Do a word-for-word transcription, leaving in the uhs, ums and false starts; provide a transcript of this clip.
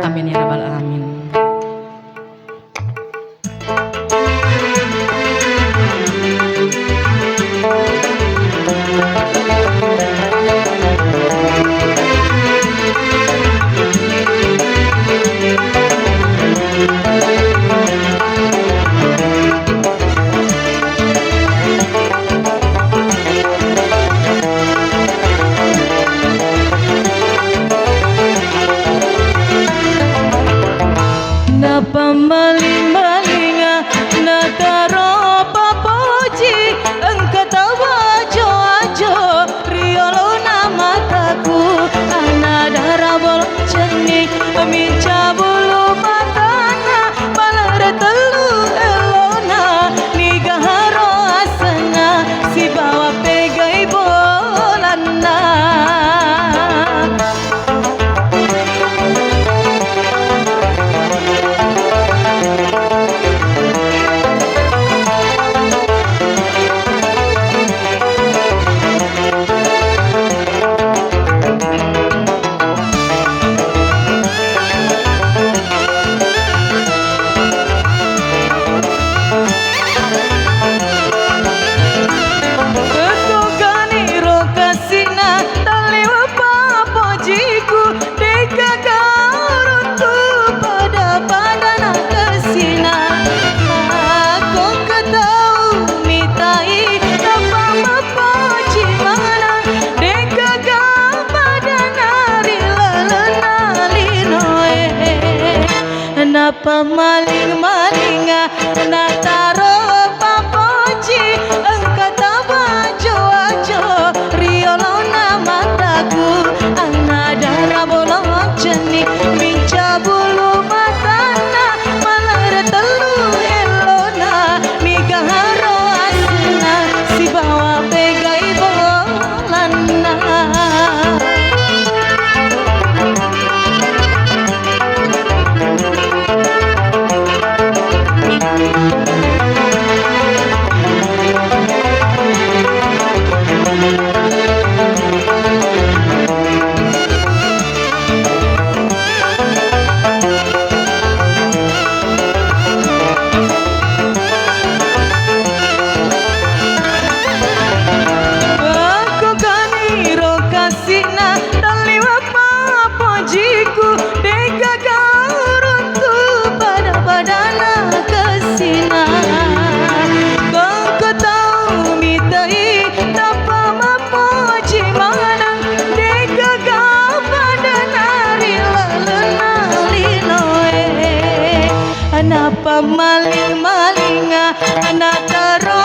Amin ya rabbal alamin. Napammaling-malinga, nataro papoji, engka tau ajo-ajo ri olona mataku, ana dara bolong cenning, minca bulu matana, malere tellu ellona, niga haro asenna, sibawa pegai bolanna. Tokani ro kasina, taliwa papojiku, degaga uruntu pada-padana kasina. Ako katau mitai, tapa mapoji manang, degaga padana ri lalena linoe. Napammaling-malinga, nataro papoji, engka tau ajo-ajo ri olona mataku, ana dara bolong cenning, minca bulu matanna, malere tellu ellona, niga haro asenna, sibawa pegai bolanna. Ako ganiro kasina, taliwa papojiku, degaga uruntu pada-padana kasina. Kongko tau mitai, tapa mapoji manang, degaga padana ri lalena linoe. Napammaling-malinga, nataro